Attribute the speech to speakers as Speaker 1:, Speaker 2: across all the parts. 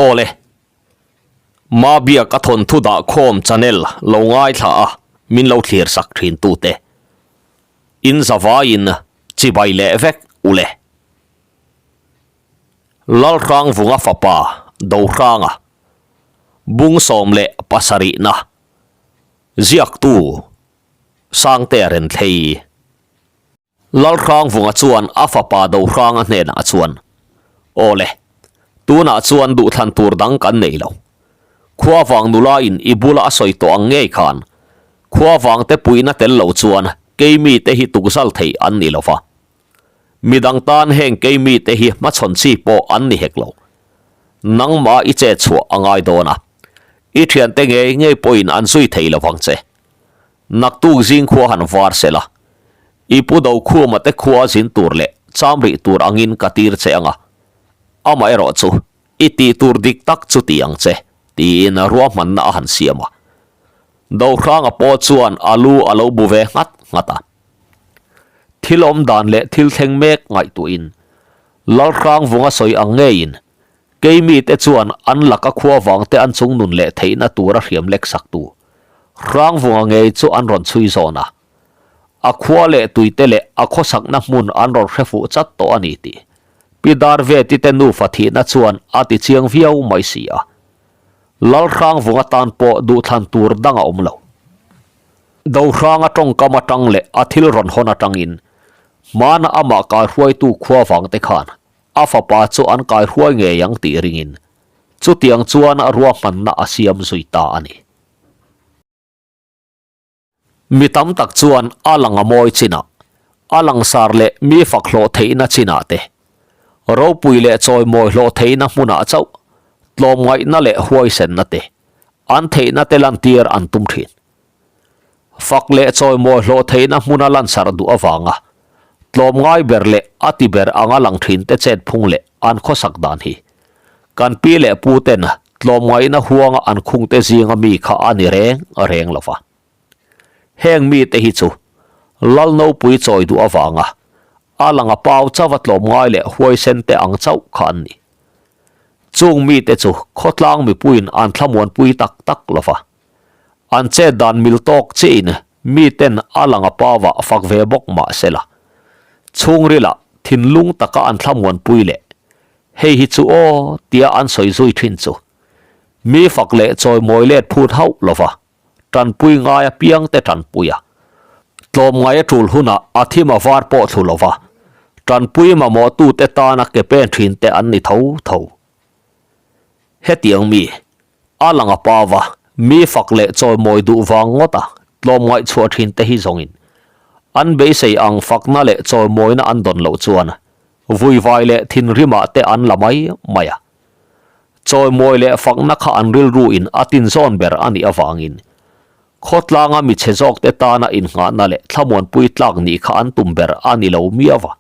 Speaker 1: Awle. Mabiak a thawnthu dah khawm channel lo ngaithla a min lo thlir sak thin tute. In zavaiin chibai leh vek ule. Lalhrangvunga fapa Dohranga bung 17 na ziaktu Sangtea Renthlei. Lalhrangvunga chuan a fapa Dohranga hnenah chuan, Aw le, tunah chuan duhthlan tur dang kan nei lo. Khuavang nula in i bula a sawi tawh ang ngei khan, khuavang te puihna tel lo chuan keimi te hi tukzal thei an ni lo va. Midang tan heng keimi te hi hmachhawn chi pawh an ni hek lo. Nangmah i chet chhuah a ngai dawn a, i thiante ngei ngei pawhin an zui thei lo vang che. Naktuk zing khua han var se la, i pu do khuma te khua zin tur leh cham rih tur angin ka tir che ang a, amaherawh chu i tih tur dik tak chu ti ang che, tiin ruahmanna a han siam a. Dohranga pawh chuan a lu a lo bu ve nghat nghat a. Thil awm dan leh thil thleng mek ngaihtuahin Lalhrangvunga sawi ang ngeiin Keimite chuan an laka khua vangte an chung nun leh theihna tura hriam lek saktu Hrangvunga ngei chu an rawn chhui zawn a. A khua leh tuite leh a khawsakna hmun an rawn hre fuh chat tawh a ni tih Pi Darveti te nufa thihna chuan a ti chiang viau mai si a. Lal Hrangvunga tan pawh duhthlan tur dang a awm lo. Dohranga tawngkam atang leh a thil rawn hawn atangin hmana amah kaihruaitu khua vangte khan A fapa chu an kaihruai ngei ang tih ringin chutiang chuan ruahmanna a siam zui ta a ni. Mi tam tak chuan a lang a mawi chinah, a langsar leh mi fak hlawh theihna chinah te, ropui leh chawimawi hlawh theihna hmunah chauh tlawmngaihna leh huaisenna te an theihna te lantir an tum thin. Fak leh chawimawi hlawh theihna hmuna lansarh duh avanga tlawmngai ber leh a ti ber anga lang thin te chet phung leh an khawsak dan hi kan pi leh pu ten tlawmngaihna huanga an khung te zinga mi kha a ni reng reng lo va. Heng mite hi chu Lalnopui chawi duh avanga a langa pau chauha tlawmngai leh huaisen te ang chauh kha an ni. Chung mite chu khawtlang mipuiin an thlamuanpui tak tak lo va. An chet dan mil tawk chiahin miten a lang a pava fak ve bawk mah se la, chhungrilah thinlung taka an thlamuanpui leh hei hi chu aw tia an sawi zui thin chu mi fak leh chawimawi let phut hauh lova tanpui ngai apiang te tanpui a, tlawmngai a tul hunah a thim a var pawh thlu lova tanpui mamawhtute tana ke pen thin te an ni tho tho. Hetiang mi A lang a pa va, mi fak leh chawimawi duh vang ngawt a tlawmngaih chhuah thin te hi zawngin an beisei ang fakna leh chawimawina an dawn loh chuan vuivai leh thinrimah te an la mai mai a. Chawimawi leh fakna kha an rilru in a tinzawn ber a nih avangin khawtlanga mi chhe zawk te tana innghahna leh thlamuanpui tlak nih kha an tum ber a ni lo miau va.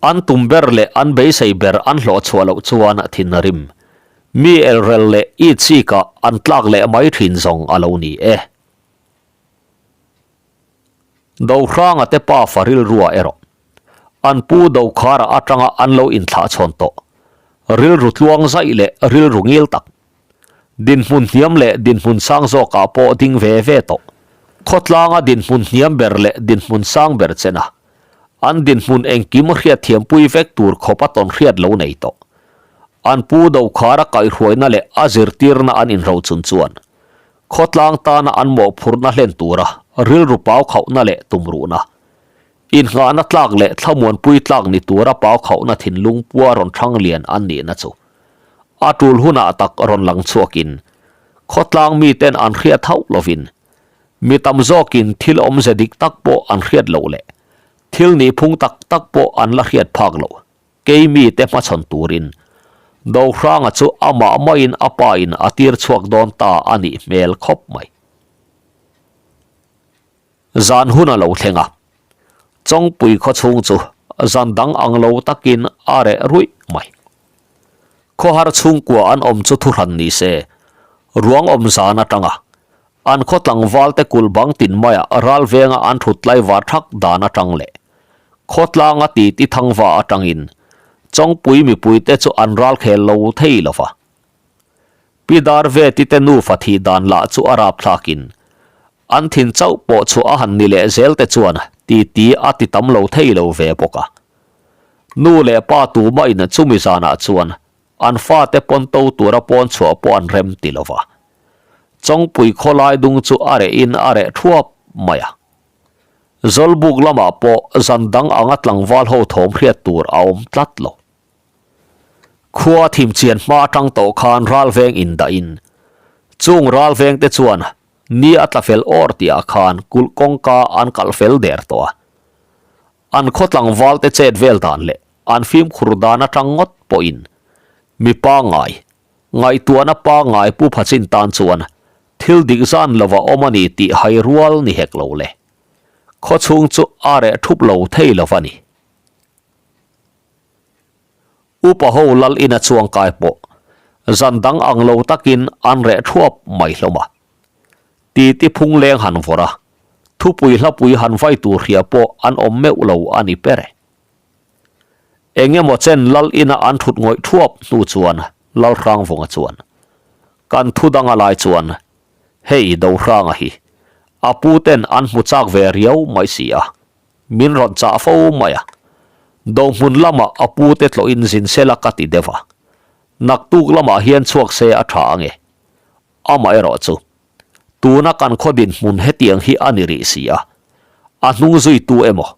Speaker 1: An tum ber leh an beisei ber an hlawh chhuah loh chuan thinrim, mi elrel leh itsikah an tlak leh mai thin zawng a lo ni e. Dohranga te pafa rilrua erawh an pu Dokhara atanga an lo inthlahchhawn tawh rilru tluang zaih leh rilru ngil tak, dinhmun hniam leh dinhmun sang zawkah pawh ding ve ve tawh, khawtlanga dinhmun hniam ber leh dinhmun sang ber chena An dinhmun engkim hriatthiampui vek tur khawp a tawn hriat lo nei tawh. An pu Dokhara kaihhruaina leh a zirtirna an inrochun chuan khawtlang tana an mawhphurhna hlen tura rilru pau khauhna leh tumruhna, innghahna tlak leh thlamuanpui tlak ni tura pau khauhna thinlung pua rawn thang lian an nihna chu a tul hunah tak rawn lang chhuakin khawtlang miten an hriat hauh lovin Mi tam zawkin thil awmze dik tak pawh an hriat loh leh thil nihphung tak tak pawh an la hriat phak loh. Kei mite hmachhawn turin Dohranga chu amah maiin a pa in a tir chhuak dawn ta a nih hmel khawp mai. Zan hun a lo thleng a, Chawngpui khawchhung chu zan dang ang lo takin a reh ruih mai. Khawhar chhungkua an awm chu thuhran ni se, ruang awm zan atanga an khaw tlangval te kulh bang tin maiah ral venga an thut tlaivar thak dan atang leh khawtlanga titi thangva atangin Chawngpui mipuite chu an ral khel lo thei lo va. Pi Darveti te nufa thih dan lah chu a rapthlakin an thin chauh pawh chu a han ni leh zel te chuan titi a ti tam lo thei lo ve bawk a. Nu leh pa tumah in chumi zanah chuan an fate pawn to tura pawn chhuah pawh an rem ti lo va. Chawngpui khawlai dung chu a reh in a reh thuap mai a. Zawlbuk lamah pawh zan dang anga tlangval ho thawm hriat tur a awm tlat lo. Khua thim chian hma atang tawh khan ralveng indah in chung ralveng te chuan ni a tla fel awr tih ah khan kulh kawngka an kalh fel der tawh a. An khaw tlangval te chet vel dan leh an fimkhur dan atang ngawt pawh in mi pangngai, ngaihtuahna pangngai pu phachin tan chuan thil dik zan lova awm a ni tih hai rual ni hek lo le. Khaw chhung chu a reh thup lo thei lo va ni. Upa ho lal ina chuang kai pawh zan dang ang lo takin an reh thuap mai hlawm a. Titi phung leng han vawrh a, thupui hlapui han vai tur hria pawh an awm meuh lo a ni ber e. Eng emaw chen lal ina an thut ngawih thuap hnu chuan Lalhrangvunga chuan, Kan thu dang a lai chuan hei Dohranga hi a pu ten an hmu chak ve riau mai si a, Min rawn chah fo mai a, Dohmun lamah a pu te tlawhin zin sela ka ti deuh a, naktuk lamah hian chhuak se a tha ange. Amaherawh chu, tuna kan khaw dinhmun hetiang hi a ni rih si a, a hnung zuitu emaw,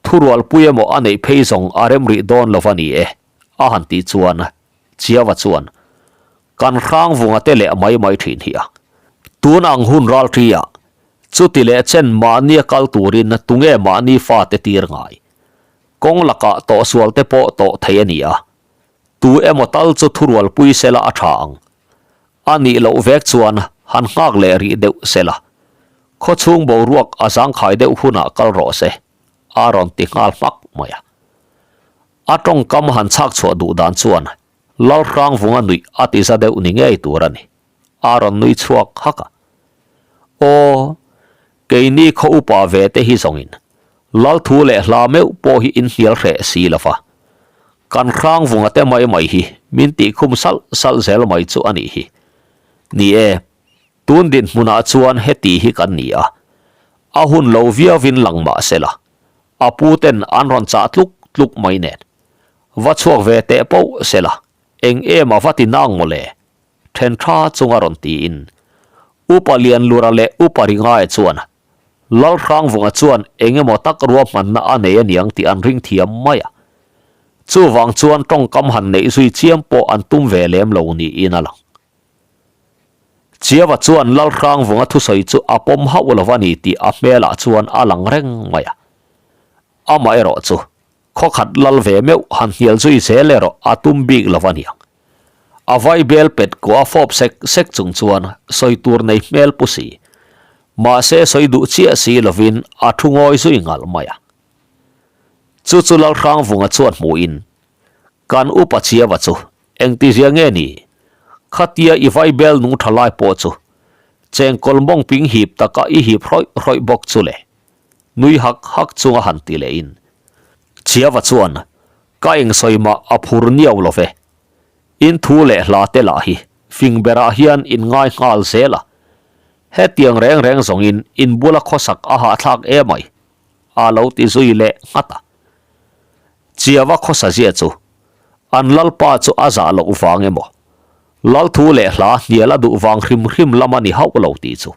Speaker 1: thurualpui emaw a neih phei zawng a rem rih dawn lo va ni e, a han tih chuan Chiava chuan kan hrang vunga te leh mai mai thin hi a. Tun ang hun ralṭi ah chuti leh chen mahni a kal turin tunge mahni fate tir ngai. Kawng lakah tawhsual te pawh tawh thei a ni a. Tu emaw tal chu thurualpui sela a tha ang. A nih loh vek chuan han nghak leh rih deuh sela. Khawchhung boruak a zangkhai deuh hunah kal rawh se, a rawn ti nghal hmak mai a. A tawngkam han chhak chhuah duh dan chuan Lalhrangvunga nuih a ti za deuh ni ngei tur a ni. A rawn nui chhuak hak a. Aw, keini khaw upa ve te hi zawngin Lalthu leh hla meuh pawh hi in hnial hreh si lo va. Kan Hrangvunga te mai mai hi min tihkhum salh salh zel mai chu a nih hi. Ni e, tun dinhmunah chuan heti hi kan ni a. A hun lo viauvin lang mah se la, a pu ten an rawn chah tluk tluk mai nen. Va chhuak ve teh poh se la, eng em a va ti nang maw le? Then tha chunga rawn tiin. Upa Lianlura leh Upa Ringaia chuan Lalhrangvunga chuan eng emaw tak ruahmanna a nei aniang tih an ring thiam mai a. Chuvang chuan tawngkam han neih zui chiam pawh an tum ve lem lo niin a lang. Chiava chuan Lalhrangvunga thusawi chu a pawm hauh lo a ni tih a hmelah chuan a lang reng mai a. Amaherawh chu Khawkhat lal ve meuh han hnial zui zel erawh a tum bik lo a niang. A vaibel pet kawh a fawp sek sek chung chuan sawi tur nei hmel pu si. Mahse sawi duh chiah si lovin a thu ngawi zui ngalh mai a. Chu chu Lalhrangvunga chuan hmuhin, Kan upa Chiava chu engtizia nge ni? Khatia i vaibel nung tha lai pawh chu chengkawl mawng ping hip taka i hip hrawih hrawih bawk chu le. Nui hak hak chunga han ti leh in Chiava chuan, Ka eng sawi mah a phur niau lo ve. In thu leh hla te lah hi fing berah hian in ngai nghal zel a. Hetiang reng reng zawngin in bula khawsak a hahthlak emai, a lo ti zui leh nghat a. Chiava khawsa zia chu an lalpa chu a zah loh vang emaw, lal thu leh hla hnial a duh vang hrim hrim lam a ni hauh lo tih chu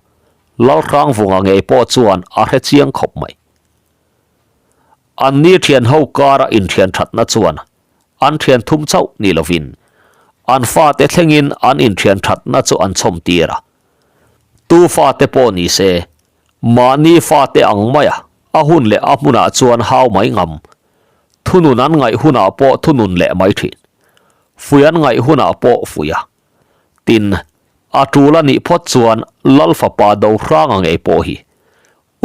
Speaker 1: Lalhrangvunga ngei pawh chuan a hre chiang khawp mai. Anni thian ho kara inthian thatna chuan an thian thum chauh ni lovin an fate thlengin an inthian thatna chu an chhawm tir a. Tu fate pawh ni se, mahni fate ang maia a hun leh a hmunah chuan hau mai ngam, thunun an ngaih hunah pawh thunun leh mai thin, fui an ngaih hunah pawh fui a. Tin, a tul a nih phawt chuan Lal fapa Dohranga ngei pawh hi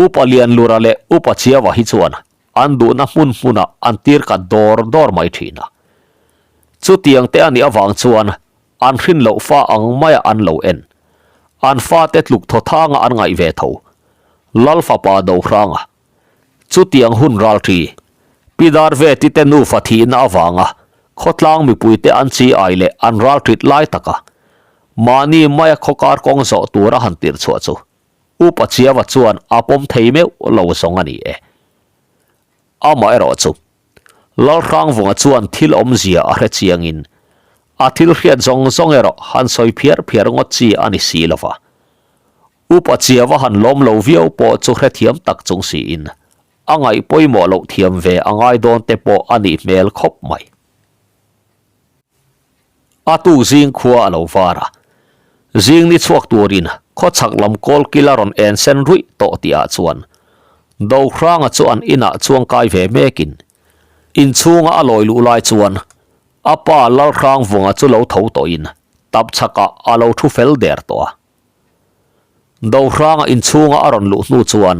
Speaker 1: Upa Lianlura leh Upa Chiava hi chuan an duhna hmun hmunah an tir kat dawr dawr mai thin a. Chutiang te a nih avang chuan an hrin loh fa ang maia an lo en. An fate tluk thaw thanga an ngaih ve tho. Lal fapa Dohranga Chutiang hun ral thi, Pi Darveti te nufa thihna avanga khawtlang mipuite an chi ai leh an ral ṭit lai taka. Mahni maia khawkar kawng zawh tura han tirh chhuah chu Upa Chiava chuan a pawm thei meuh lo zawng a ni e. Amaherawh chu Lalhrangvunga chuan thil awmzia a hre chiangin a thil hriat zawng zawng erawh han sawi phiar phiar ngawt chi a ni si lova. Upa Chiava han lawm lo viau pawh chu hrethiam tak chung siin a ngaih pawimawh loh thiam ve a ngai dawn te pawh a nih hmel khawp mai. A tuk zing khua a lo var a, zing ni chhuak turin khawchhak lam kawl kil a rawn en sen ruih tawh tihah chuan Dohranga chu an inah chuangkai ve mekin inchhunga a lawi luh lai chuan a pa Lalhrangvunga chu lo tho tawhin tapchhakah a lo thu fel der tawh a. Dohranga inchhunga a rawn luh hnu chuan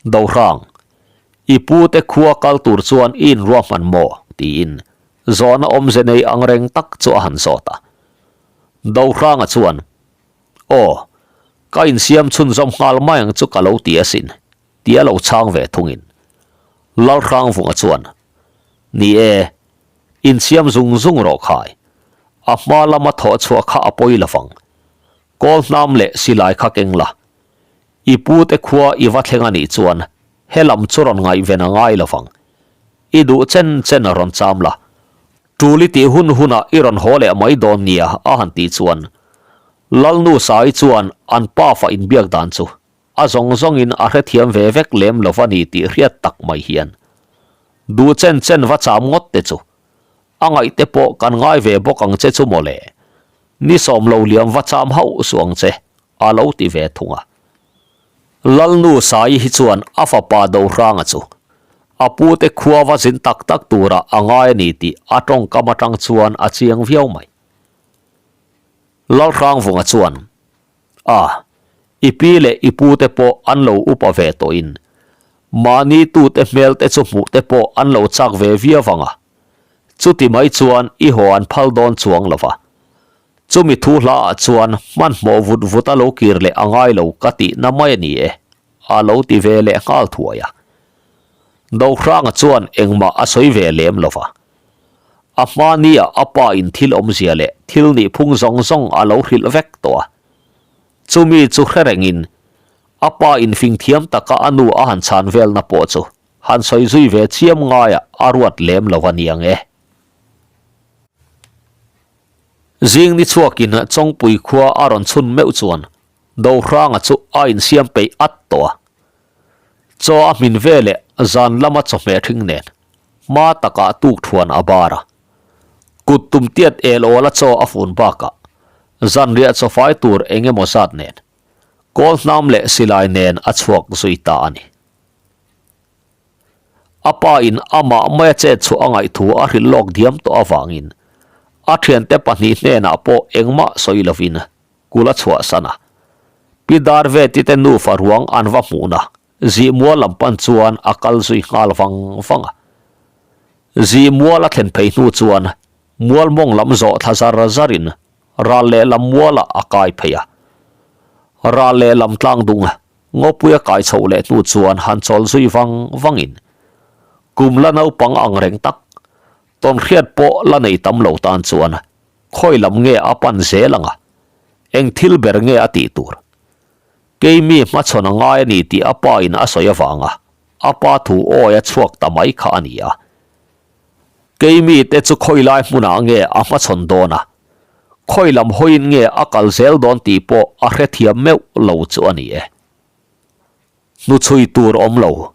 Speaker 1: Dohrang, i pute khua kal tur chuan i inruahman maw? tiin zawhna awmze nei ang reng tak chu a han zawt a. Dohranga chuan, Aw, ka insiam chhunzawm nghal mai ang chu ka lo ti asin, tia lo chhang ve thungin. Lalhrangvunga chuan, Ni e, insiam zung zung rawh khai, a hma lama thawh chhuah kha a pawi lovang. Kawl hnam leh silai kha keng la, I pute khua i va thleng a nih chuan he lam chu rawn ngaihven a ngai lo vang. I duh chen chen a rawn cham la. Tul i tih hun hunah i rawn haw leh mai dawn nia a han tih chuan Lalnu Sai chuan an pafa inbiak dan chu a zawng zawngin a hrethiam ve vek lem lo va ni tih hriat tak mai hian duh chen chen va cham ngawt te chu a ngaih te pawh kan ngai ve bawk ang che chu mawle. Ni sawm lo liam va cham hauh suh ang che. A lo ti ve thung a. Lalnu Sai hi chuan a fapa Dohranga chu a pute khua va zin tak tak turah a ngai a ni tih a tawngkam atang chuan a chiang viau mai. Lalhrangvunga chuan, A, i pi leh i pute pawh an lo upa ve tawhin mahni tute hmel te chu hmuh te pawh an lo chak ve viau ang a, chuti mai chuan i haw an phal dawn chuang lo va. Chumi thu hla ah chuan hmanhmawh vut vut a lo kir leh a ngai lo ka tihna mai a ni e, a lo ti ve leh nghal thuai a. Dohranga chuan engmah a sawi ve lem lo va. A hma ni ah a pa in thil awmzia leh thil nihphung zawng zawng a lo hrilh vek tawh a. Chumi chu hre rengin a pa in fing thiam taka a nu a han chhan velna pawh chu han sawi zui ve chiam ngaiah a ruat lem lo a niang e. Zing ni chhuakin Chawngpui khua a rawn chhun meuh chuan Dohranga chu a insiam peih at tawh a. Chaw a hmin veleh zan lama chawhmeh ṭhing nen hma takah tuk ṭhuan a bar a. Kut tum tiat el awla chaw a fun bakah zanriah chawfai tur eng emaw zat nen kawl hnam leh silai nen a chhuak zui ta a ni. A pa in amah maia chet chhuah a ngaih thu a hrilh lawk diam tawh avangin a thiante pahnih hnenah pawh engmah sawi lovin kul a chhuahsan a. Pi Darveti te nufa ruang an va hmuhna Zihmual lam pan chuan a kal zui nghal vang vang a. Zihmual a thlen phei hnu chuan mual mawng lam zawh thla zar zarin ral lehlam mualah a kai phei a. Ral lehlam tlang dung Ngawpuia kai chhoh leh hnu chuan han chawl zui vang vangin kum la naupang ang reng tak, tawnhriat pawh la nei tam lo tan chuan khawi lam nge a pan zel ang a, eng thil ber nge a tih tur? Keimi hmachhawn a ngai a ni tih a pa in a sawi avanga a pa thu awi a chhuak ta mai kha a ni a. Keimi te chu khawi lai hmunah nge a hmachhawn dawn a, khawi lam hawiin nge a kal zel dawn tih pawh a hrethiam meuh lo chu a ni e. Hnuchhui tur awm lo.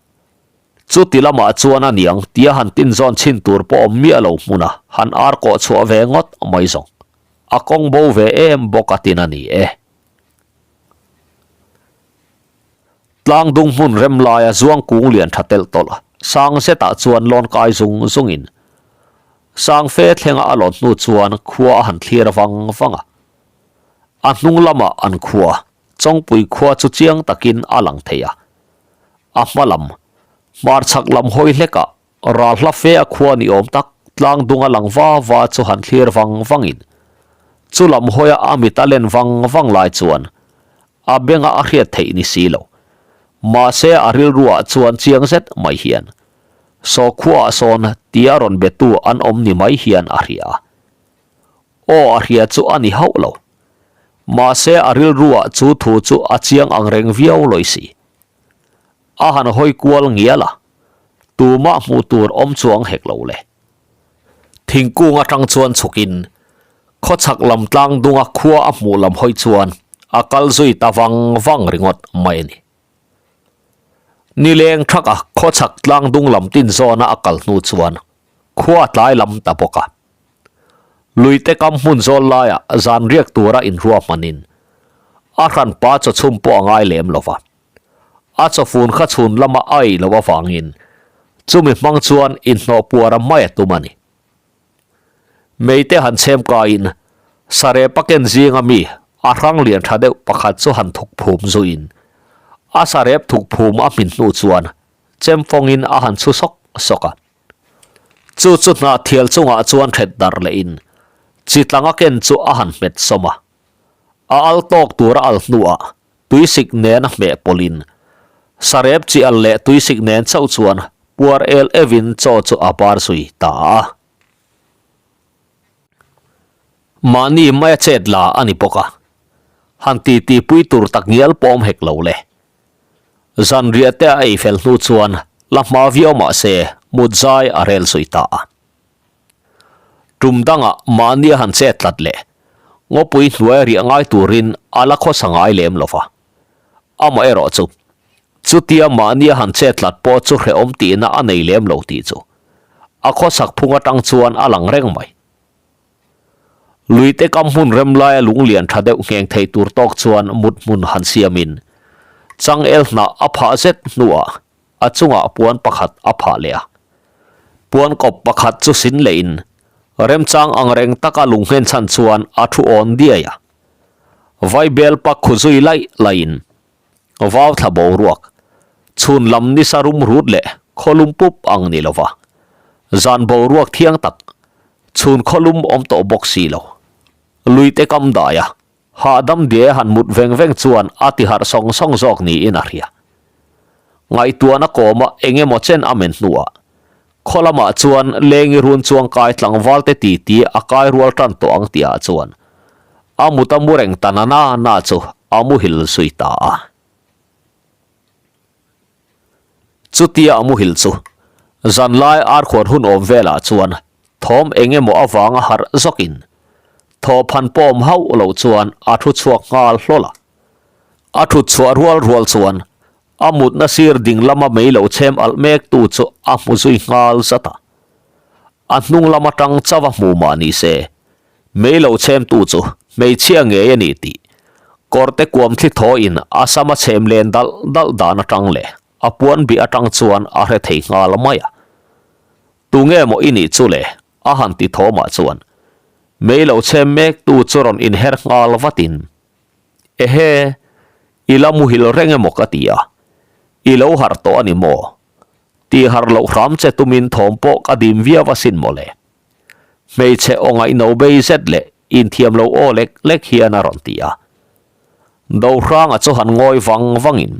Speaker 1: Chuti lamah chuan a niang tia han tinzawn chhin tur pawh awm miah lo hmuna han ar kawh chhuah ve ngawt mai zawng. A kawng bo ve em bawk a tin a ni e. Tlangdung hmun rem laia zuang kung lian tha telh tawlh sang zetah chuan lawn kai zung zungin sang fe thlenga a lawn hnu chuan khua a han thlir vang vang a. A hnung lamah an khua, Chawngpui khua chu chiang takin a lang thei a. A hma lam, hmarchhak lam hawi hlekah Ral hla fe a khua ni awm tak tlang dung a lang va va chu han thlir vang vangin chu lam hawia a mit a len vang vang lai chuan a benga a hriat theih ni si lo. Mahse a rilruah chuan chiang zet mai hian saw khuaah sawn tia rawn betu an awm ni mai hian a hria a. Aw a hria chu a ni hauh lo. Mahse a rilruah chu thu chu a chiang ang reng viau lawi si. A han hawi kual ngial a, tumah hmuh tur awm chuang hek lo le. Thingkung atang chuan chhukin khawchhak lam tlang dunga khua a hmuh lam hawi chuan a kal zui ta vang vang ringawt mai a ni. Nileng thaka khawchhak tlang dung lam tin zawna a kal hnu chuan khua tlai lam ta bawk a. Luite kam hmun zawl laiah zan riak tura inruahmanin a hranpa chawchhum pawh a ngai lem lo va. A chawfun kha chhun lama a ei loh avangin chumi hmang chuan inhnawh puara mai a tum a ni. Meite han chhem kaiin sarep a ken zinga mi a hrang lian tha deuh pakhat chu han thuk phum zuiin a sarep thuk phum a hmin hnu chuan chem fawngin a han chhu sawk sawk a. Chu chu hnah thial chungah chuan ṭhet darh lehin chi tlang a ken chu a han hmet sawm a. A al tawk tur a al hnuah tuisik nen a hmeh pawlhin sarep chi al leh tuisik nen chauh chuan puar el evin chaw chu a bar zui ta a. Mahni maia chet la a ni bawk a, han titi pui tur tak ngial pawm hek lo le. Zanriah te a ei fel hnu chuan la hma viau mah se mut zai a rel zui ta a. Tum dangah mahni a han chet tlat leh ngawpui hnuai riah ngai turin a la khawsa ngai lem lo va. Amaherawh chu, chutia mahni a han chet tlat pawh chu hrehawm tihna a nei lem lo tih chu a khawsak phung atang chuan a lang reng mai. Luite kam hmun rem laia lunglian tha deuh ngheng thei tur tawk chuan mut hmun han siamin changel hnah a phah zet hnuah a chungah puan pakhat a phah leh a. Puan kawp pakhat chu sin lehin remchang angreng taka lungnghen chhan chuan a thu awn diai a. Vaibel pak khu zui laih laihin vau thla boruak, chhun lam nisa rum rut leh khawlum pup ang ni lova, zan boruak thiang tak, chhun khawlum awm tawh bawk si lo. Luite kam dai a, hahdam diai a han mut veng veng chuan a ti harh sawng sawng zawk niin a hria. Ngaihtuahna kawma eng emaw chen a men hnuah, khaw lamah chuan lengi run chuang kai tlangval te titi a kai rual tan tawh ang tihah chuan a mut a mu reng ta na na na chu a muhil zui ta a. Chutia a muhil chu zanlai arkhuan hun awm velah chuan thawm eng emaw avanga harh zawkin thawhphan pawm hauh lo chuan a thu chhuak nghal hlawl a. A thut chhuah rual rual chuan a mutna sir ding lama mei lo chhem alh mek tu chu a hmu zui nghal zat a. A hnung lam atang chauh a hmu mah ni se, mei lo chhem tu chu hmeichhia ngei a ni tih kawrte kuam thli thawiin a sam a chhem len dalh dalh dan atang leh a puan bih atang chuan a hre thei nghal mai a. Tunge maw i nih chu le? a han ti thawmah chuan mei lo chhem mek tu chu rawn inher nghal vatin Ehe, i la muhil reng emaw ka ti a, i lo harh tawh a ni maw? Tih harh loh hram che tumin thawm pawh ka dim viau asin maw le? Hmeichhe aw ngaihno bei zet leh inthiam lo aw lek lek hian a rawn ti a. Dohranga chu han ngawi vang vangin,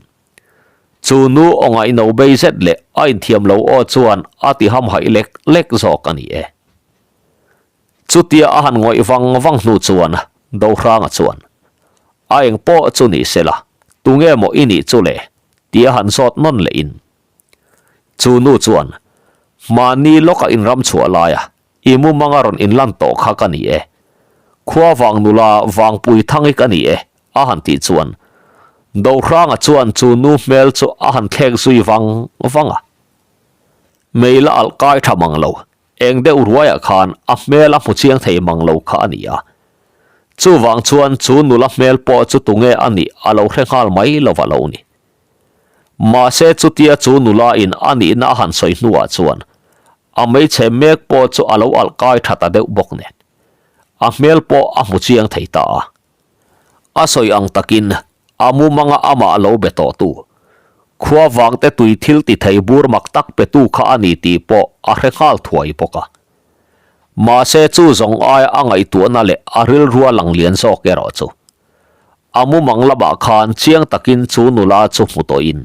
Speaker 1: chu nu aw ngaihno bei zet leh a inthiam lo aw chuan a ti hamhaih lek lek zawk a ni e. Chutia a han ngawih vang vang hnu chuan Dohranga chuan, A eng pawh chu ni se la, tunge maw i nih chu le? tia han zawt nawn leh in. Chu nu chuan, Mahni lawka inram chhuah laia i mumanga rawn inlan tawh kha ka ni e. Khua vang nula Vangpui Thangi ka ni e, a han tih chuan Dohranga chuan chu nu hmel chu a han thlek zui vang vang a. Mei la alh kai tha mang lo, Eng deuh ruaiah khan a hmel a hmu chiang thei mang lo kha a ni a. Chuvang chuan chu nula hmel pawh chu tunge a nih a lo hre nghal mai lo va lo ni. Mahse chutia chu nula in a nihna a han sawi hnuah chuan a hmeichhe mek pawh chu a lo alh kai tha ta deuh bawk nen a hmel pawh a hmu chiang thei ta a. A sawi ang takin a mumanga amah lo be tawhtu, khua vangte tui thil ti thei bur mak tak petu kha a ni tih pawh a hre nghal thuai bawk a. Mahse chu zawng aia a ngaihtuahna leh a rilrua lang lian zawk erawh chu a mumang lamah khan chiang takin chu nula chu hmu tawhin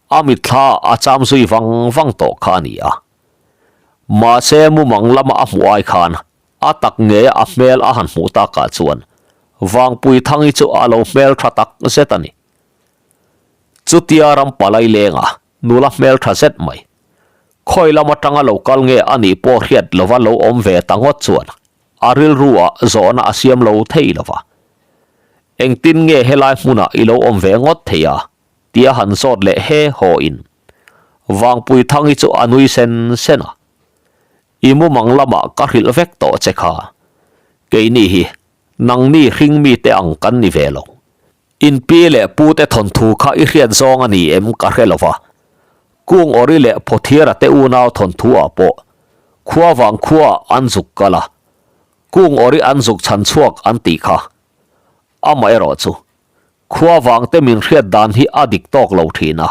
Speaker 1: a mitthla a cham zui vang vang tawh kha a ni a. Mahse mumang lama a hmuh ai khan A tak nge a hmel a han hmuh takah chuan. Vangpuithangi chu a lo hmeltha tak zet a ni. Chutia ram palai lenga nula hmeltha zet mai, khawi lam atanga lo kal nge a nih pawh hriat lova lo awm ve ta ngawt chuan a rilru ah zawhna a siam lo thei lova. Engtin nge helai hmunah i lo awm ve ngawt thei a? tia han zawt leh he haw in Vangpuithangi chu a nui sen sen a. I mumang lamah ka hrilh vek tawh che kha. Keini hi nangni hring mite ang kan ni ve lo. In pi leh pute thawnthu kha i hriat zawng a ni em ka hre lo va. Kung Awri leh Phawthiara te unau thawnthu ah pawh khua vang khua ah an zuk kal a, Kung Awri an zuk chhan chhuak an tih kha. Amaherawh chu khua vang te min hriat dan hi a dik tawk lo thin a.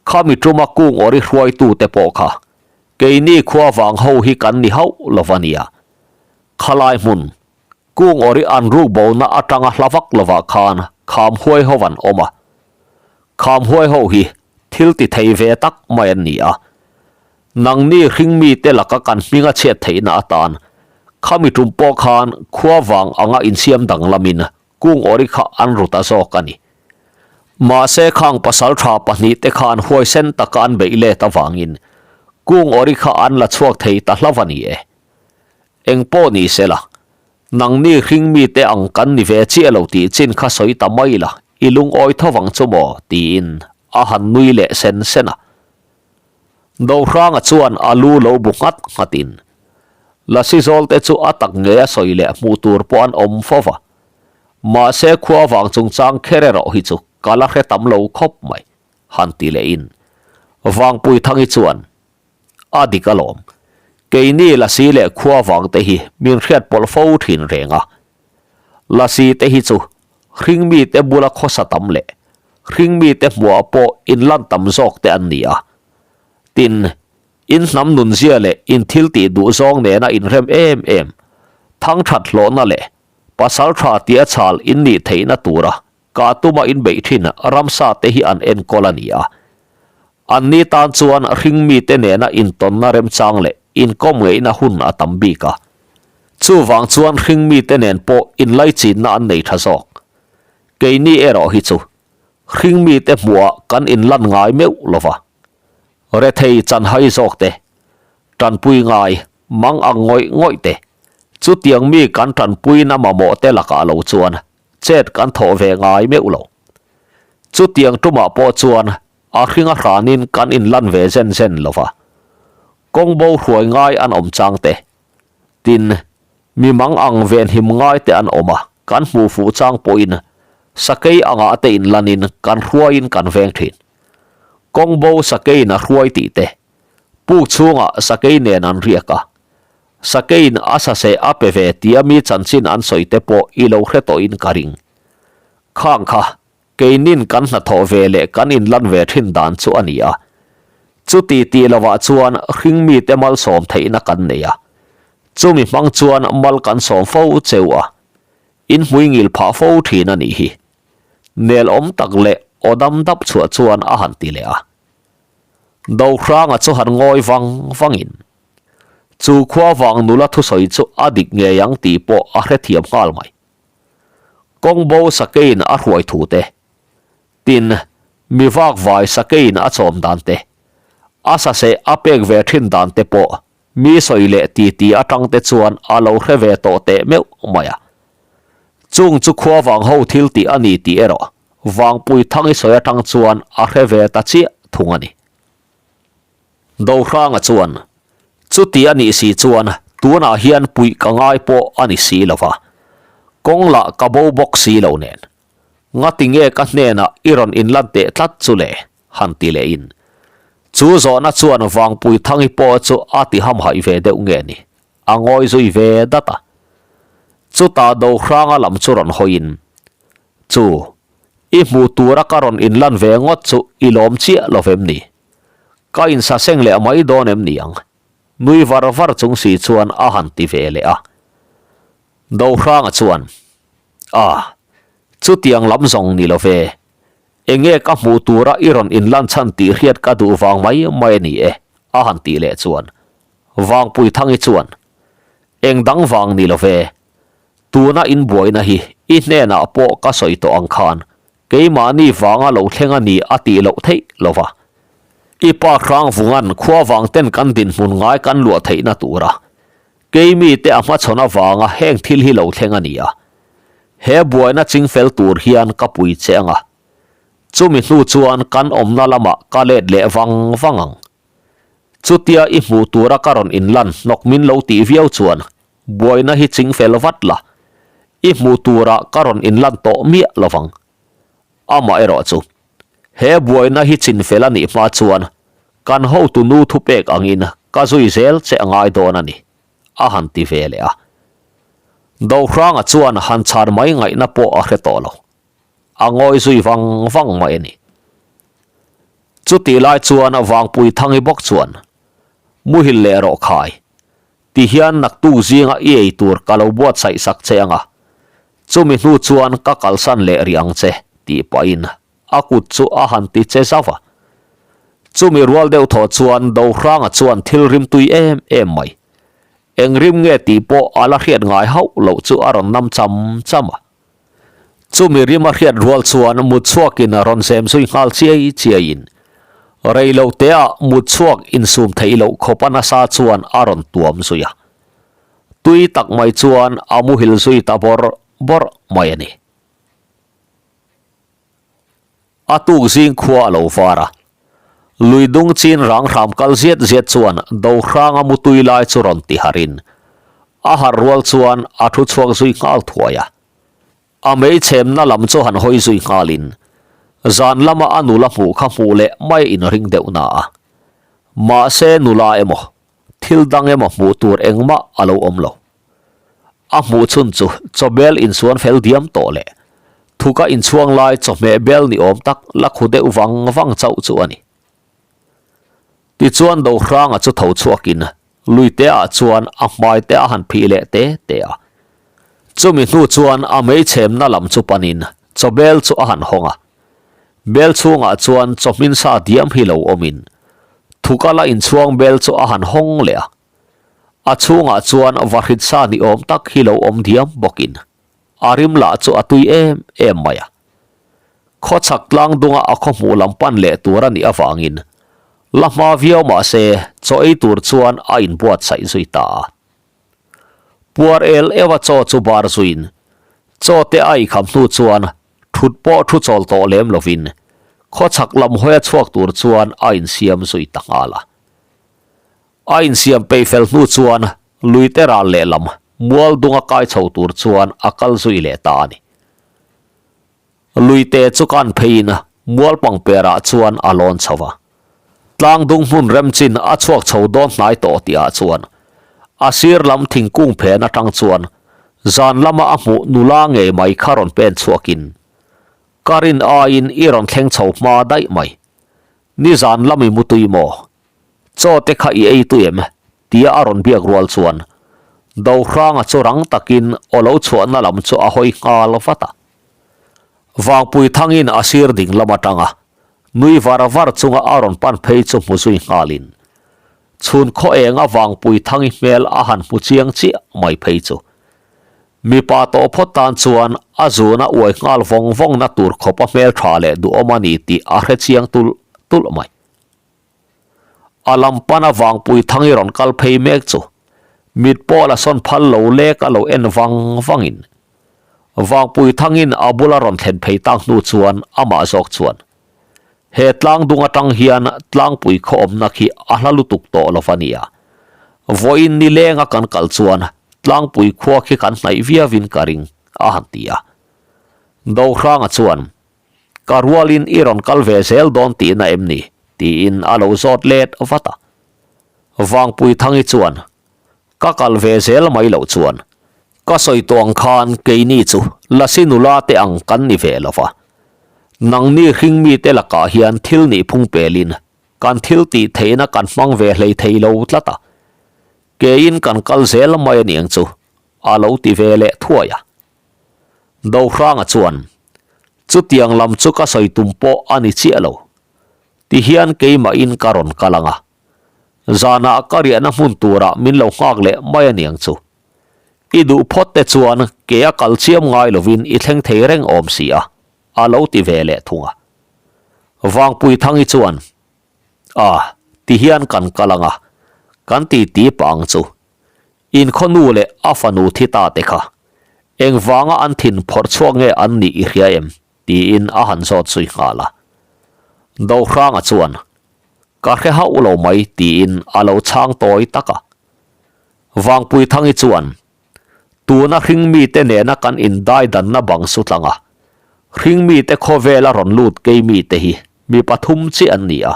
Speaker 1: Khami tuma Kung Awri hruaitu te pawh kha keini khua vang ho hi kan ni hauh lo va nia. Khalai hmun Kung Awri an ruk bona atanga hla vak lovah khan kham huai ho an awm a. Kham huai ho hi thil ti thei ve tak mai an ni a. Nangni hringmi te laka kan hminga chhiat theihna atan khami tum pawh khan khua vang anga insiam danglamin Kung Awri kha an ru ta zawk a ni. Mahse khang pasal tha pahnihte khan huaisen taka an beih let avangin Kung Awri kha an la chhuak thei ta hlauh a ni e. Eng pawh ni se la, nangni hring mite ang kan ni ve chiah lo tih chin kha sawi ta mai la, i lungawi tho vang chu maw? tiin a han nui leh sen sen a. Dohranga chuan a lu lo bu nghat nghatin, Lasi zawlte chu a tak ngei a sawi leh hmuh tur pawh an awm fo va, mahse khua vang chungchang kher erawh hi chu ka la hre tam lo khawp mai, han ti lehin Vangpuithangi chuan, A dik alawm. Keini Lasi leh khua vang te hi min hriat pawlh fo thin reng a. Lasi te hi chu hring mite bula khawsa tam leh hring mite hmuah pawh inlan tam zawk te an ni a. Tin, in hnam nunzia leh in thil tih duh zawng nena inrem em em, thangthat hlawhna leh pasal tha tia chhal in nih theihna tura Ka tuma inbeih thin ramsa te hi an enkawl a ni a. Anni tan chuan hring mite nena intawnna remchang leh inkawm ngeihna hun a tam bik a. Chuvang chuan hring mite nen pawh inlaichinna an nei tha zawk. Keini erawh hi chu hring mite hmuhah kan inlan ngai meuh lo va. Rethei chanhai zawk te, tanpui ngai, mang ang ngawih ngawih te, chutiang mi kan tanpuina mamawh te lakah lo chuan Chet kan thawh ve ngai meuh lo. Chutiang tumah pawh chuan a hringa hranin kan inlan ve zen zen lo va. Kawng bo hruai ngai an awm chang te, tin, mi mang ang venhim ngai te an awm a, kan hmuh fuh chang pawhin sakei angah te inlanin kan hruaiin kan veng thin. Kawng bo sakeiin a hruai tih te, puk chhungah sakei nen an riak a, Sakein a saseh a pe ve tia mi chanchin an sawi te pawh i lo hre tawhin ka ring. Khang kha, keinin kan hnathawh ve leh kan inlan ve thin dan chu a ni a. Chuti tih lovah chuan hring mite malsawm theihna kan nei a. Chumi hmang chuan mal kan sawm fo cheu a, in hmui ngil phah fo thin a nih hi. Nel awm tak leh aw dam dap chhuah chuan a han ti leh a. Dohranga chu han ngawi vang vangin Chu khua vang nula thusawi chu a dik ngei ang tih pawh a hrethiam nghal mai. Kawng bo sakeiin a hruai thu te, tin, mi vak vai sakeiin a chawm dan te, a saseh a pek ve thin dan te pawh mi sawi leh titi atang te chuan a lo hre ve tawh teh meuh mai a. Chung chu khua vang ho thil tih a ni tih erawh Vangpui Thangi sawi atang chuan a hre ve ta chiah thung a ni. Dohranga chuan, Chuti a nih si chuan tunah hian puih ka ngai pawh a ni si lo va, kawng lah ka bo bawk si lo nen. Ngati nge ka hnenah i rawn inlan teh tlat chu le? han ti lehin. Chu zawhna chuan Vangpuithangi pawh chu a ti hamhaih ve deuh nge ni, a ngawi zui ve dat a. Chutah Dohranga lam chu rawn hawiin, Chu, i hmuh tura ka rawn inlan ve ngawt chu i lawm chiah lo vem ni? Ka insaseng leh mai dawn em ni ang? Nui var var chung si chuan a han ti ve leh a. Dohranga chuan, A, chutiang lam zawng ni lo ve. Enge ka hmuh tura i rawn inlan chhan tih hriat ka duh vang mai mai a ni e, a han tih leh chuan. Vangpuithangi chuan, Eng dang vang ni lo ve. Tuna in buaina hi i hnenah pawh ka sawi tawh ang khan keimahni vanga lo thleng a ni a tih loh theih lo va. I pa Hrangvunga'n khua vang ten kan dinhmun ngai kan luah theihna tura keimi te a hmachhawn avanga heng thil hi lo thleng a ni a. He buaina chingfel tur hian ka pui che ang a. Chumi hnu chuan kan awmna lamah ka let leh vang vang ang. Chutia i hmuh tura ka rawn inlan hnawk min lo tih viau chuan buaina hi chingfel vat la, i hmuh turah ka rawn inlan tawh miah lo vang. Amaherawh chu, he buaina hi chinfel a nih hma chuan kan hotu nu thupek angin ka zui zel che a ngai dawn a ni, a han ti ve leh a. Dohranga chuan han chhan mai ngaihna pawh a hre tawh lo. A ngawi zui vang vang mai a ni. Chutih lai chuan Vangpui Thangi bawk chuan, Muhil leh rawh khai, ti hian naktuk zinga i ei tur ka lo buatsaih sak che ang a, chumi hnu chuan ka kalsan leh rih ang che, tih pahin a kut chu a han ti che zauh a. Chumi rual deuh thaw chuan Dohranga chuan thil rimtui em em mai, eng rim nge tih pawh a la hriat ngai hauh loh chu a rawn nam cham cham a. Chumi rim a hriat rual chuan mut chhuakin a rawn zem zui nghal chiai chiaiin rei lo teah mut chhuak insum theih loh khawp a nasa chuan a rawn tuam zui a. Tui tak mai chuan a muhil zui ta bawrh bawrh mai a ni. A tuk zing khua a lo var a. Lui dung chin rang hram kal ziat ziat chuan Dohranga mutui lai chu rawn ti harin a harh rual chuan a thu chhuak zui nghal thuai a. A meichhemna lam chu han hawi zui nghalin zan lama a nula hmuh kha hmuh leh mai inring deuh na a. Mahse nula emaw thil dang emaw hmuh tur engmah a lo awm lo. A hmuh chhun chu chawbel insuan fel diam tawh leh thuka inchhuang lai chawhmeh bel ni awm tak la khu deuh vang vang chauh chu a ni. Tichuan Dohranga chu tho chhuakin luite ah chuan a hmai te a han phih leh te te a. Chumi hnu chuan a meichhemna lam chu panin chawbel chu a han hawng a. Bel chhungah chuan chawhmin sa diam hi lo awmin thuka la inchhuang bel chu a han hawng leh a. A chhungah chuan vahrit sa ni awm tak hi lo awm diam bawkin a rim lah chu a tui em em mai a. Khawchhak tlang dunga a khaw hmuh lam pan leh tur a nih avangin la hma viau mah se chaw ei tur chuan a inbuatsaih zui ta a. Puar el eua chaw chu bar zuiin chaw te a eikham hnu chuan thut pawh thu chawl tawh lem lovin khawchhak lam hawia chhuak tur chuan a insiam zui ta nghal a. A insiam peih fel hnu chuan luite ral lehlam mual dunga kai chho tur chuan a kal zui leh ta a ni. Luite chu kan pheiin mual pangperah chuan a lawn chho va. Tlang dung hmun remchin a chhuak chho dawn hnai tawh tihah chuan a sir lam thingkung phen atang chuan zan lama a hmuh nula ngei mai kha rawn pen chhuakin ka rin aiin i rawn thleng chho hma daih mai. Nizan lam i mutui maw? Chaw te kha i ei tui em? tia a rawn biak rual chuan Dohranga chu rang takin aw lo chhuahna lam chu a hawi nghal vat a. Vangpui thangin a sir ding lam atanga nui var var chunga a rawn pan phei chu hmu zui nghalin chhun khaw enga Vangpui thangi hmel a han hmu chiang chiah mai phei chu mipa tawh phawt tan chuan a zuna uai nghal vawng vawngna tur khawpa hmel tha leh duhawm a ni tih a hre chiang tulh tulh mai. A lam pana Vangpui Thangi rawn kal phei mek chu mit pawh la sawn phal lo lek a lo en vang vangin Vangpui Thangin a bula rawn thlen phei tak hnu chuan amah zawk chuan he tlang dung atang hian tlangpui khaw awmna khi a hla lutuk tawh lo va nia. Vawiin ni lenga kan kal chuan tlangpui khua khi kan hnaih viauin ka ring a han ti a. Dohranga chuan Ka rualin i rawn kal ve zel dawn tihna em ni? tiin a lo zawt let vat a. Vangpui Thangi chuan, Ka kal ve zel mai loh chuan, ka sawi tawh ang khan keini chu Lasi nula te ang kan ni ve lo va. Nangni hringmite lakah hian thil nihphung pelin kan thil tih theihna kan hmang ve hlei thei lo tlat a. Keiin kan kal zel mai a niang chu, a lo ti ve leh thuai a. Dohranga chuan, Chutiang lam chu ka sawi tum pawh a ni chiah lo. Tihian keimahin ka rawn kal ang a. Zanah ka riahna hmun turah min lo nghak leh mai a niang chu. I duh phawt te chuan ke a kal chiam ngai lovin i thleng thei reng awm si a, a lo ti ve leh thung a. Vangpuithangi chuan, A, tihian kan kal ang a, kan ti ti pah ang chu. Inkhaw nu leh a fanu thi ta te kha, engvanga an thin phawrh chhuak nge an nih i hria em? tiin a han zawt zui nghal a. Dohranga chuan, Ka hre hauh lo mai tiin a lo chhang tawi tak a. Vangpuithangi chuan, Tuna hringmite nena kan indaidanna bang su tlang a, hringmite khawvela rawn lut keimite hi mi pathum chiah an ni a.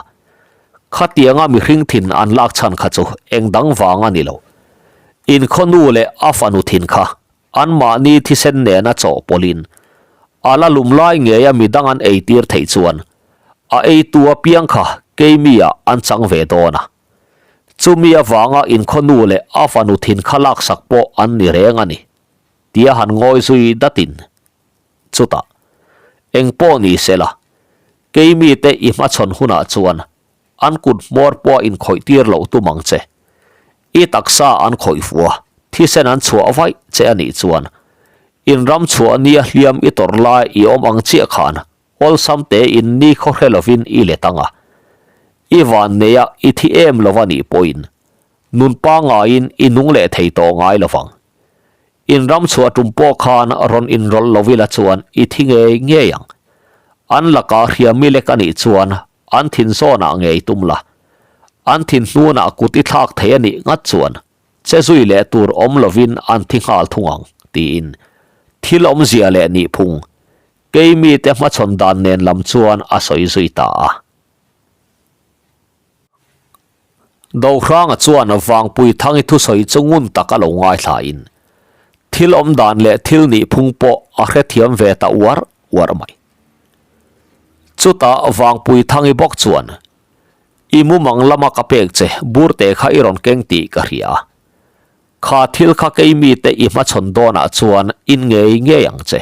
Speaker 1: Khatianga mihring thin an lak chhan kha chu eng dang vang a ni lo. Inkhaw nu leh a fanu thin kha anmahni thisen nena chawhpawlhin a la lum lai ngeia midang an eitir theih chuan a eitu apiang kha keimi-ah an chang ve dawn a. Chumi avanga inkhaw nu leh a fanu thin kha laksak pawh an ni reng a ni, tia han ngawi zui datin. Chutah, eng pawh ni sela, keimite i hmachhawn hunah chuan an kut hmawr pawh a inkhawih tir loh tum ang che. I taksa an khawih fuh a, thisen an chhuah vaih che a nih chuan, in ram chhuah nia hliam i tawrh lai i awm ang chiah khan Awlsam te in ni khaw hre lovin i let ang a, i van nei a i thi em lo a nih pawhin nun pangaiin i nung leh thei tawh ngai lo vang. In ram chhuah tum pawh khan rawn inrawlh lo ila chuan i thi ngei ngei ang. An lakah hriami lek a nih chuan an thin zawnah ngei tum la, an thin hnunah kut i thlak thei a nih ngat chuan che zui leh tur awm lovin an thi nghal thung ang, tiin thil awmzia leh nihphung Keimi te hmachhawn dan nen lam chuan a sawi zui ta a. Dohranga chuan Vangpui Thangi thusawi chu ngun tak a lo ngaithlain thil awm dan leh thil nih phung pawh a hrethiam ve ta uar uar mai. Chutah Vangpui Thangi bawk chuan, I mumang lama ka pek che burte kha i rawn keng tih ka hria a. Kha thil kha keimi te i hmachhawn dawnah chuan in ngei ngei ang che.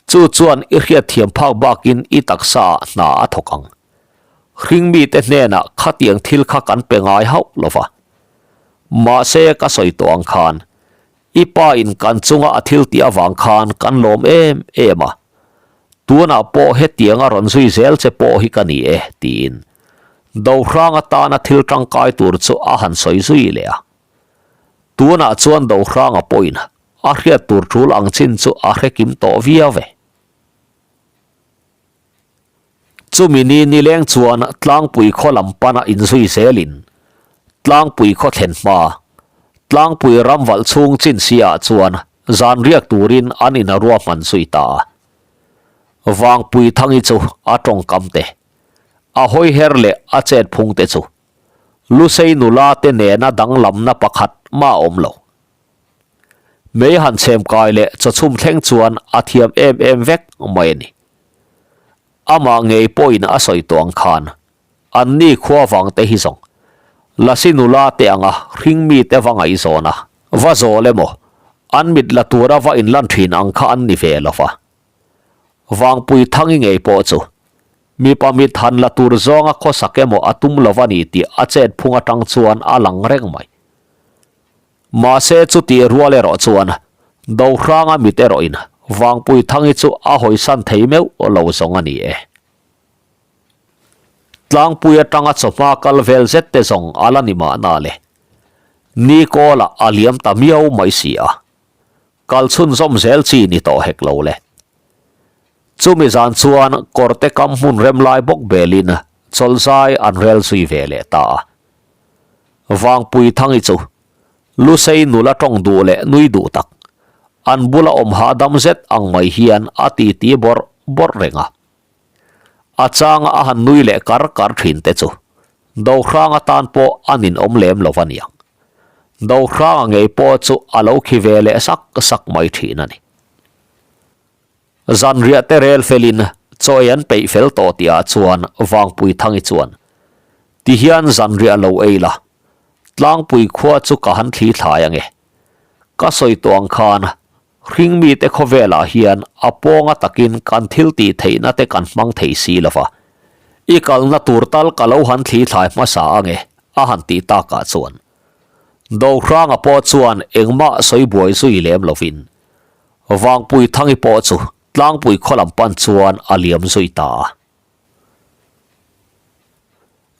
Speaker 1: Chu chuan i hriatthiam phak bakin i taksa ah hna a thawk ang. Hringmite hnenah khatiang thil kha kan pe ngai hauh lo va. Mahse ka sawi tawh ang khan, i pa in kan chunga a thil tih avang khan kan lawm em em a. Tunah pawh hetiang a rawn zui zel che pawh hi ka ni e, tiin Dohrang atana thil tangkai tur chu a han sawi zui leh a. Tunah chuan Dohranga pawhin a hriat tur tul ang chin chu a hre kim tawh viau ve. Chumi ni nileng chuan Tlangpui khaw lam pana inzui zelin Tlangpui khaw thlen hma, Tlangpui ram valh chhung chin si ah chuan zan riak turin an in a ruahman zui ta a. Vangpui Thangi chu a tawngkam te, a hawiher leh a chet phung te chu Lusei nula te nena danglamna pakhat mah a awm lo. Mei han chhem kai leh chawchhum thleng chuan a thiam em em vek mai a ni. Amah ngei pawhin a sawi tawh ang khan, anni khua vang te hi zawng, Lasi nula te anga hring mite va ngaihzawn a, va zawl emaw, an mit la tura va inlan thin ang kha an ni ve lo va. Vangpui Thangi ngei pawh chu Mipa mit han la tur zawnga khawsak emaw a tum lo a ni tih a chet phung atang chuan a lang reng mai. Mahse chutih rual erawh chuan Dohranga mit erawhin Vangpui Thangi chu a hawisan thei meuh lo zawng a ni e. Tlangpui atanga chawhma kal vel zet te zawng a la ni mahna le. Ni kawlah a liam ta miau mai si a. Kal chhunzawm zel chi ni tawh hek lo le. Chumi zan chuan kawrte kam hmun rem lai bawk belin chawlhzai an rel zui ve leh ta a. Vangpui Thangi chu Lusei nula tawng duh leh nui duh tak, an bula awm hahdam zet ang mai hian a titi bawrh bawrh reng a. A changa a han nui leh kar kar thin te chu Dohrang atan pawh a ninawm lem lo a niang. Dohranga ngei pawh chu a lo khi ve leh sak sak mai thin a ni. Zanriah te rel felin chawi an peih fel tawh tihah chuan Vangpui Thangi chuan, Tihian zanriah lo ei la, Tlangpui khua chu ka han thli thlai ange. Ka sawi tawh ang khan Hringmite khawvelah hian a pawnga takin kan thil tih theihna te kan hmang thei si lo va, i kalna tur tal ka lo han thli thlai hmasa ange, a han tih takah chuan. Dohranga pawh chuan engmah sawi buai zui lem lovin Vangpui Thangi pawh chu Tlangpui khaw lam pan chuan a liam zui ta a.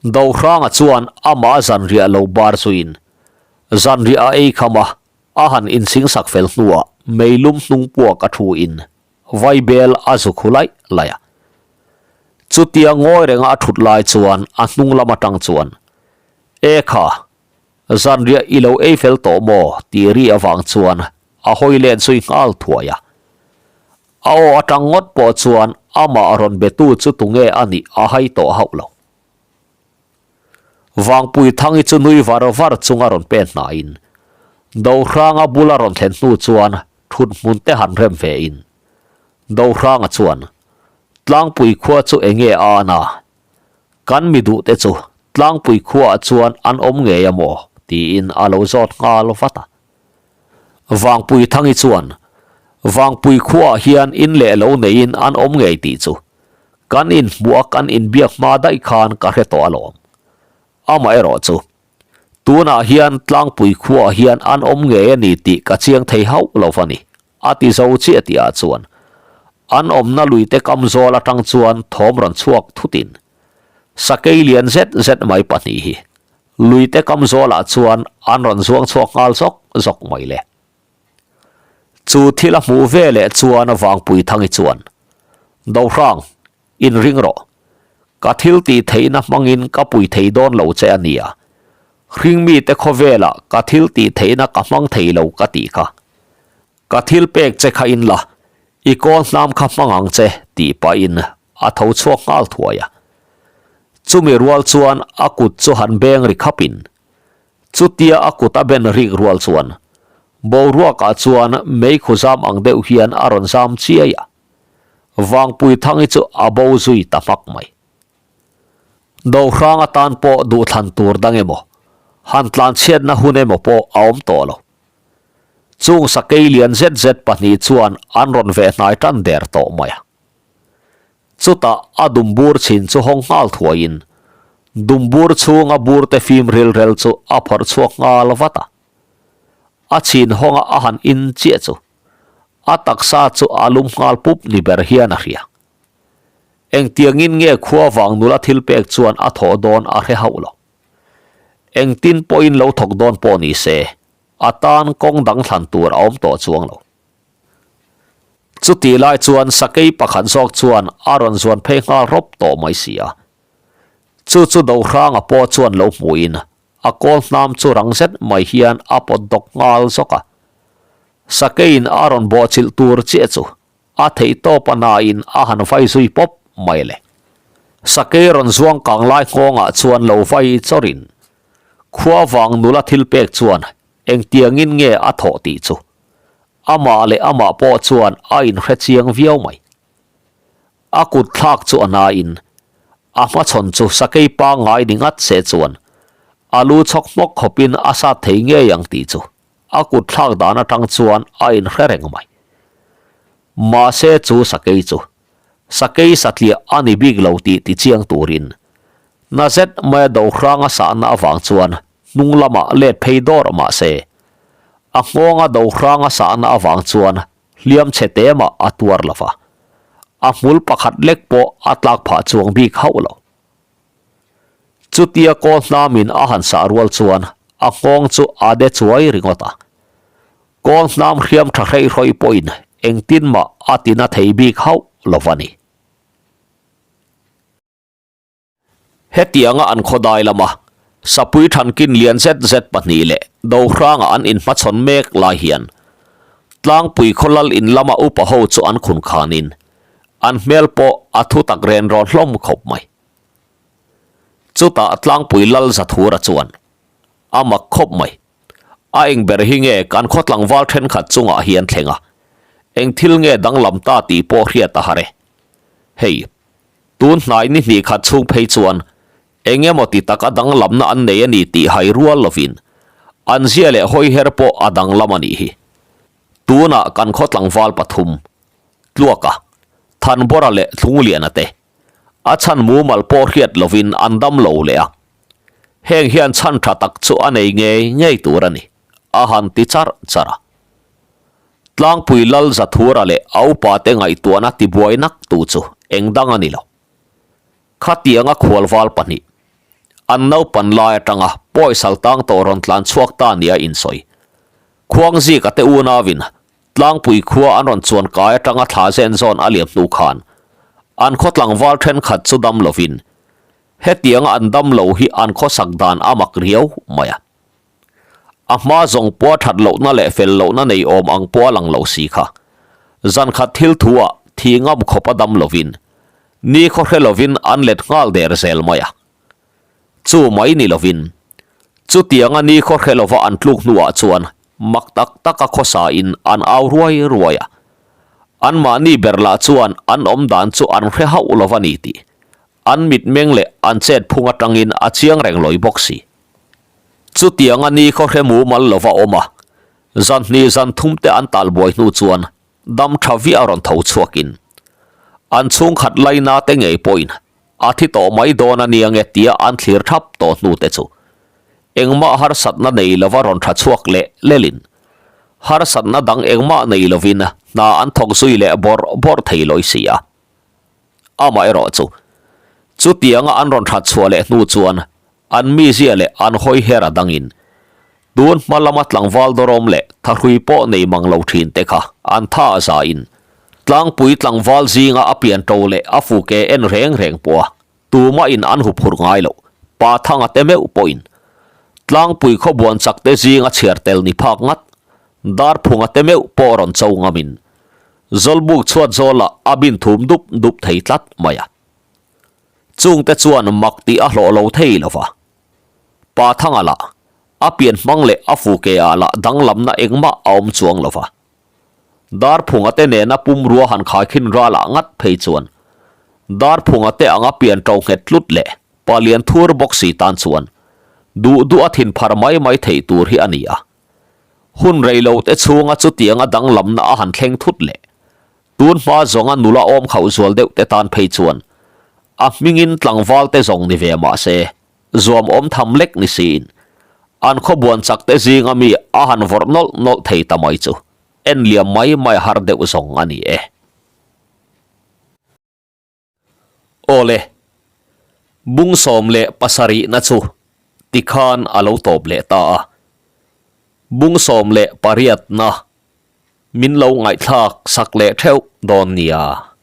Speaker 1: Dohranga chuan amah zanriah lo bar zuiin zanriah a ei kham a, a han insingsak fel hnuah meilum hnung puak a thu in Vaibel a zu khu laih laih a. Chutia ngawi renga a thut lai chuan a hnung lam atang chuan, E kha, zanriah i lo ei fel tawh maw? tih ri avang chuan a hawi len zui nghal thuai a. A aw atang ngawt pawh chuan amah rawn betu chu tunge a nih a hai tawh hauh lo. Vangpui Thangi chu nui var var chunga rawn pen hnaiin Dohranga bula rawn thlen hnu chuan thut hmun te han rem ve in Dohranga chuan Tlangpui khua chu enge a an a? Kan mi duh te chu Tlangpui khuaah chuan an awm ngei a maw? tiin a lo zawt nghal vat a. Vangpui Thangi chuan Vangpui khuaah hian in leh lo neiin an awm ngei tih chu Kan inhmuh a kan inbiak hma daih khan ka hre tawh alawm. Amaherawh chu, tunah hian tlangpui khuaah hian an awm ngei a ni tih ka chiang thei hauh lo va ni, a ti zo chiah tihah chuan an awmna luite kam zawl atang chuan thawm rawn chhuak thutin sakei lian zet zet mai pahnih hi luite kam zawlah chuan an rawn zuang chhuak nghal zawk zawk mai le. Chu thil a hmuh ve leh chuan Vangpui Thangi chuan, Dohrang, inring rawh. Ka thil tih theihna hmangin ka pui thei dawn lo che a nia. Hringmite khawvelah ka thil tih theihna ka hmang thei lo ka tih kha. Ka thil pek che kha in la, i kawl hnam kha hmang ang che tih pahin a tho chhuak nghal thuai a. Chumi rual chuan a kut chu han beng ri khapin Chutia a kut a ben rik rual chuan boruakah chuan meikhu zam ang deuh hian a rawn zam chiai a, Vangpui Thangi chu a bo zui ta hmak mai. Dohrang atan pawh duhthlan tur dang emaw, han tlanchhiatna hun emaw pawh a awm tawh lo. Chung sakei lian zet zet pahnih chuan an rawn veh hnai tan der tawh mai a. Chutah a dumbur chhin chu hawng nghal thuaiin dumbur chhunga burte fim rilrel chu a phawrh chhuak nghal vat a. A chhin hawnga a han in chiah chu a taksa chu a lum nghal pup ni ber hian a hria. Engtiangin nge khua vang nula thil pek chuan a thawh dawn a hre hauh lo. Engtin pawhin lo thawk dawn pawh ni se, a tan kawng dang thlan tur a awm tawh chuang lo. Chutih lai chuan sakei pakhat zawk chuan a rawn zuan phei nghal rawp tawh mai si a. Chu chu Dohranga pawh chuan lo hmuhin a kawl hnam chu rang zet mai hian a pawt dawk nghal zawk a. Sakeiin a rawn bawhchilh tur chiah chu a theih tawp a nain a han vai zui pawp mai le. Sakei rawn zuang kang lai nghawngah chuan lo vai chawrin khua vang nula thil pek chuan Engtiangin nge a thawh tih chu amah leh amah pawh chuan a inhre chiang viau mai. A kut thlak chu a nain a hmachhawn chu sakei pangngai ni ngat se chuan a lu chhawk hmawk khawpin a sat thei ngei ang tih chu a kut thlak dan atang chuan a inhre reng mai. Mahse chu sakei chu sakei satliah a ni bik lo tih tichiang turin na zet maia dohrang a sahna avang chuan Hnung lamah let phei dawr mah se, a nghawnga do hranga sahna avang chuan hliam chhe te mah a tuar lo va, a hmul pakhat lek pawh a tlak phah chuang bik hauh lo. Chutia kawl hnamin a han sah rual chuan a nghawng chu a de chuai ringawt a, kawl hnam hriam tha hreihrawih pawhin engtin mah a tina thei bik hauh lo va ni. Hetianga an khawdai lama Sapui Thankin lian zet zet pahnih leh Dohranga an inhmachhawn mek lai hian Tlangpui khawlal in lama upa ho chu an khun khanin an hmel pawh a thu tak ren rawn hlawm khawp mai. Chutah Tlangpui lal Zathura chuan a mak khawp mai. A eng ber hi nge kan khaw tlangval thenkhat chungah hian thleng a, eng thil nge danglam ta tih pawh hriat a har e. Hei. Tun hnai ni hnih khat chhung phei chuan eng emaw ti taka danglamna an nei a ni tih hai rual lovin an zia leh hawiher pawh a danglam a nih hi. Tunah kan khaw tlangval pathum, Tluaka, Thanbawra leh Thlungliana te a chhan mumal pawh hriat lovin an dam lo leh a. Heng hian chhan tha tak chu a nei ngei ngei tur a ni, a han ti charh charh a. Tlangpui Lal Zathura leh a upate ngaihtuahna tibuai nak tu chu eng dang a ni lo. Khatianga khualval pahnih, an naupan lai atanga pawisal tang tawh rawn tlan chhuak ta nia insawi. Khuangzika te unauin Tlangpui khua an rawn chuan kai atanga thla zen zawn a liam hnu khan an khaw tlangval thenkhat chu dam lovin hetianga an dam lo hi an khawsak dan a mak riau mai a. A hma zawng pawha that lohna leh fel lohna nei awm ang pawh a lang lo si kha. Zan khat thil thu ah thi ngam khawp a dam lovin ni khaw hre lovin an let nghal der zel mai a. Chu mai ni lovin, chutianga ni khaw hre lova an tluk hnuah chuan mak tak taka khawsa in an au ruai ruai a. Anmahni ber lah chuan an awm dan chu an hre hauh lova ni tih an mitmeng leh an chet phung atangin a chiang reng lawi bawk si. Chutianga ni khaw hre mumal lova awm a, zan hnih zan thum te an talbuai hnu chuan dam tha viah a rawn tho chhuakin an chhungkhat laina te ngei pawhin a thi tawh mai dawn a nia nge tia an thlir thap tawh hnu te chu engmah harsatna nei lova rawn tha chhuak leh lelin harsatna dang engmah nei lovin hna an thawk zui leh bawrh bawrh thei lawi si a. Amaherawh chu chutianga an rawn that chhuah leh hnu chuan An mizia leh an hawi her a dangin tun hma lama tlangval dawrawm leh thahrui pawh nei mang lo thin te kha an tha a zain tlangpui tlangval zinga a pian to leh a fuke en reng reng pawh a tumahin an huphurh ngai loh pa thanga te meuh pawhin tlangpui khawbuan chak te zinga chhiar tel ni phak ngat darphunga te meuh pawh rawn cho ngamin zawlbuk chhuat zawlah a bin thum dup dup thei tlat mai a. Chungte chuan mak tih a hlawh lo thei lo va. Pa Thanga lah, a pian hmang leh a fuke ah lah danglamna engmah a awm chuang lo va. Darphunga te nena pumrua han khaikhin ral ah ngat phei chuan Darphunga te anga pian to nghet tlut leh palian thur bawk si tan chuan duh duh a thin phar mai mai theih tur hi a ni a. Hun rei lo te chhunga chutianga danglamna a han thleng thut leh Tun hma zawnga nula awm khauh zual deuh te tan phei chuan a hmingin tlangval te zawng ni ve mah se, zuam awm tham lek ni siin an khawbuan chak te zinga mi a han vawrh nawlh nawlh thei ta mai chu en liam mai mai har deuh zawng a ni e. Awle, bung 17na chu tikhan a lo tawp leh ta a, bung 18na min lo ngaihthlak sak leh theuh dawn nia.